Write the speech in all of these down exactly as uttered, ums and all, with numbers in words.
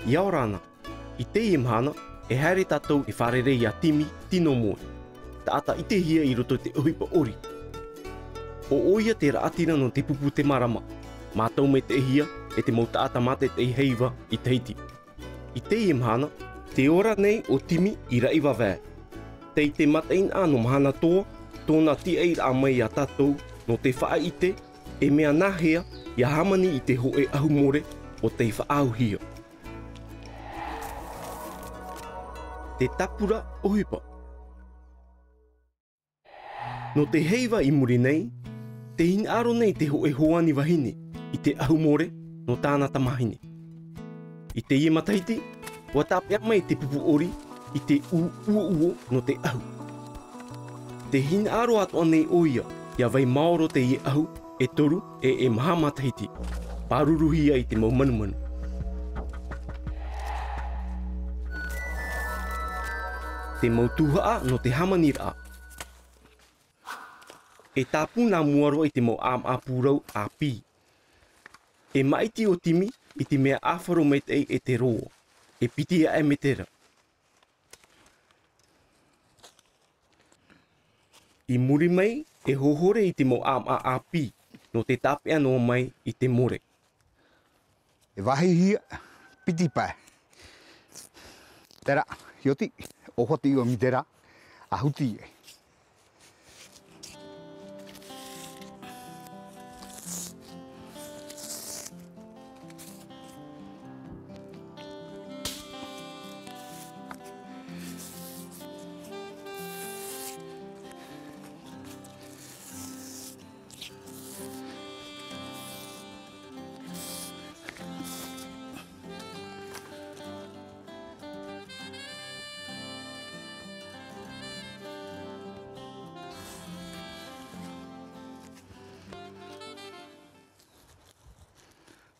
ʻIa ora na. I teie mahana, e haere tātou e fārerei iā Timi Tino Moe, taʻata ʻitehia i roto i te ʻohipa ʻori. ʻO ʻoia te raʻatira nō te pupu te marama, mātou maitaʻihia e te mau taʻata mātaʻitaʻi heiva i Tahiti. I teie mahana, te ora nei ʻo Timi i Raivavae. Tei te mataʻeinaʻa nō Mahanatoa tōna tiaʻiraʻa mai iā tātou nō te faʻaʻite e mea nāhea ʻia hāmani i te hōʻē ʻahu more ʻo tei faʻaauhia. Te tāpura ʻohipa. Nō te heiva i muri nei, tē hinaʻaro nei te hōʻē hoani vahine i te ʻahu more nō tāna tamāhine. I teie matahiti, ʻua tāpeʻa mai te pupu ʻori i te ʻū ʻuoʻuo nō te ʻahu. Tē hinaʻaro atoʻa nei ʻoia ʻia vai maoro teie ʻahu e toru e e maha matahiti, pāruruhia i te mau manumanu. Te mau tuhaʻa nō te hāmaniraʻa. E tāpū nā mua roa i te mau ʻāmaʻa pūrau ʻāpī. E māʻiti ʻo Timi i te mea ʻāfaro maitaʻi e te rō. E piti aʻe mē terā. I muri mai, e hohore i te mau ʻāmaʻa ʻāpī, nō te tāpeʻa noa mai i te more. E vāhihia, piti pae. Terā, ʻia oti, ʻōhoti ʻoia mai terā, ʻa huti ai.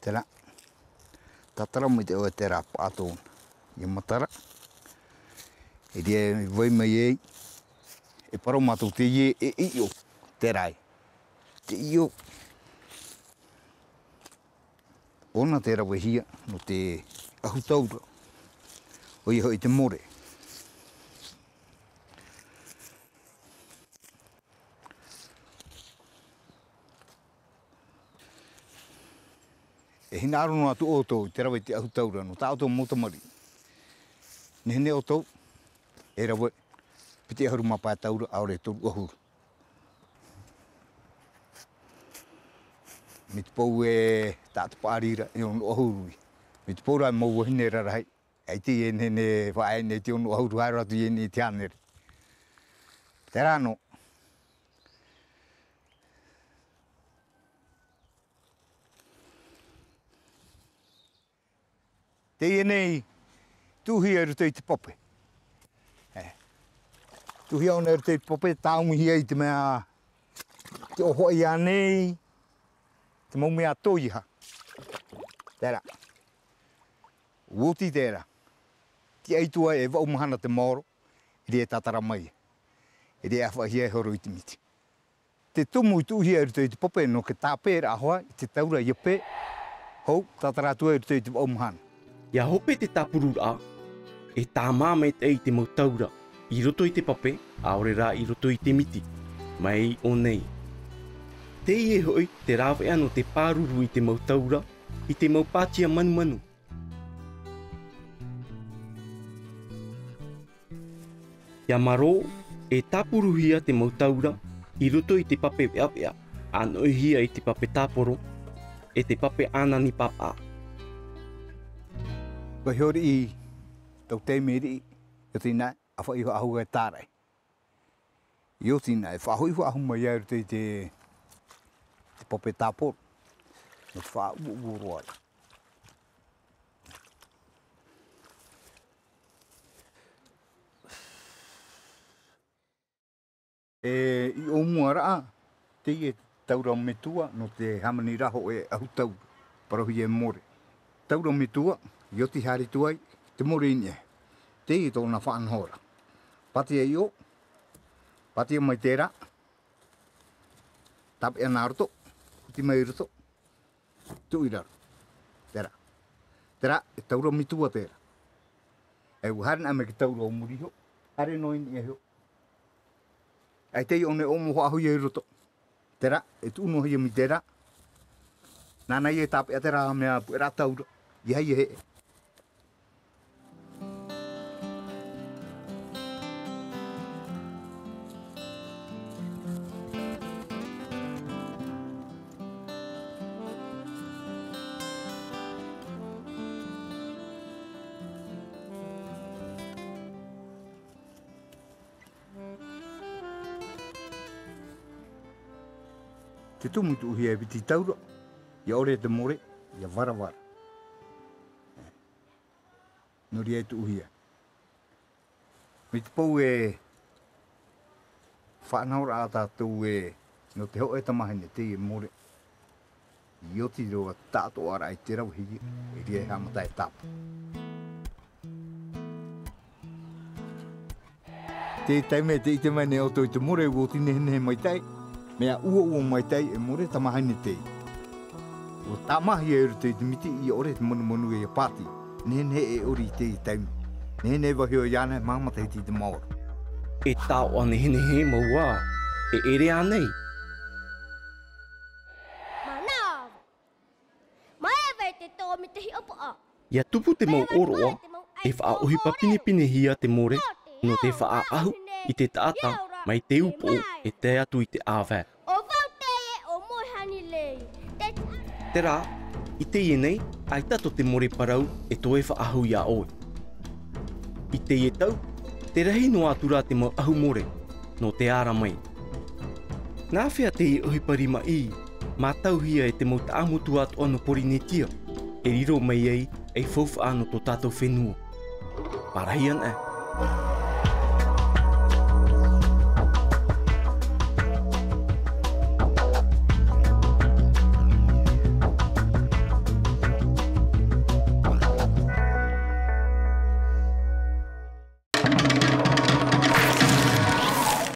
Terā. Tātara mai te ʻoe terā paʻatoʻa. ʻIa matara. E ʻere e vai mai ai. E parau mātou teie e ʻiʻo. Terā e. Te ʻiʻo. ʻOna tē ravehia nō te ʻahu taura. ʻOia hoʻi te more. E hinaʻaro noa atu ʻoutou i te rave i te ʻahu taura nō tā ʻoutou mau tamariʻi. Nehenehe ʻoutou e rave piti ʻahuru mā pae taura, ʻaore e toru ʻahuru. Mai te pou e taʻata paʻari ra, e ono ʻahuru ia. Mai te pou rā mau vahine rarahi, ʻaita e nehenehe e faʻaea nei te ono ʻahuru, haere atu ia i te hānere. Terā noa. Teie nei, tuʻuhia i roto i te pape. E. Tuʻuhia ʻōna i roto i te pape, tāumihia i te mea, te ʻōhoʻa ānei, te mau mea toiaha. Terā. ʻUa oti terā. Tiʻa atu ai e vaʻu mahana te maoro, e ʻere e tātara mai. E ʻere e ʻāfaʻihia e horo i te miti. Te tumu i tuʻuhia i roto i te pape nō te tāpeʻaraʻa hoʻi i te taura ʻia pē, hou, tātara atu ai i roto i te vaʻu mahana. ʻIa hope te tāpururaʻa, e tāmā maitaʻi i te mau taura, i roto i te pape, ʻaore rā i roto i te miti, mai ʻō nei. Teie hoʻi te rāveʻa nō te pāruru i te mau taura, i te mau pātia manumanu. ʻIa marō, e tāpuruhia te mau taura i roto i te pape veʻaveʻa, ʻa noʻihia i te pape tāporo, e te pape ʻānani pāpaʻa. Vaiiho riʻi, tau taime riʻi, ʻia oti na, ʻa faʻaʻī faʻahou e tāraʻi. ʻIa oti na, e faʻahoʻi faʻahou mai ai i roto i te, te pape tāporo. Nō te faʻaʻuoʻuo roa ra. E, i ʻōmuaraʻa, teie taura metua nō te hāmani ra hōʻē ʻahu taura, parauhia e more. Taura metua, ʻia oti haere atu ai, te more i niʻa. Teie tōna faʻanahoraʻa. Pātia i ʻō, pātia mai terā, tāpeʻa nā roto, huti mai i roto, tuʻu i raro. Terā. Terā, e taura metua terā. E ʻua haere na mai te taura o muri iho, haere noa i niʻa iho. ʻAita i ʻō nei ʻō mau faʻahoʻi i roto. Terā, e tuʻu noa hia mai terā. Nāna ia e tāpeʻa terā mea puʻe rā taura. ʻIa haere e heʻe. Te tumu i tuʻuhia e piti taura, ʻia ʻore te more, ʻia varavara. Nō reira e tuʻuhia. Mai te pou e faʻanahoraʻa tātou e, nō te hōʻē tamahine teie e more. I oti roa tāʻatoʻaraʻa i te rave hia, e reira e haʻamata e tāpū. Te taime e te ʻite mai nei ʻoutou i te more ʻua oti nehenehe maitaʻi, mea ʻuaʻua maitaʻi e more tamahine teie. ʻUa tāmāhia i roto i te miti ʻia ʻore te manumanu ʻia pāti, nehenehe e ʻori i teie taime. Nehenehe e vaiiho iāna e māmatahiti i te maoro. E taoʻa nehenehe mau ā, e ʻere ānei? Mānava. Mai vai te tō me te hiʻopoʻa. ʻIa tupu te mau ʻōroʻa, e faʻaʻohipa pinepinehia te more, nō te faʻaʻahu i te taʻata mai te upoʻo e tae atu i te ʻāvae. ʻO vau teie ʻo Moehani Lei. Te Terā, i teie nei, ʻaita tō te more parau e toe faʻaʻahu iā ʻoe. I teie tau, te rahi noa atu rā te mau ʻahu more, nō te ara mai. Nā hea teie ʻohipa rimaʻī, mātauhia e te mau taʻamotu atoʻa nō Porinetia, e riro mai ai ei faufaʻa nō tō tātou fenua. Pārahi ana.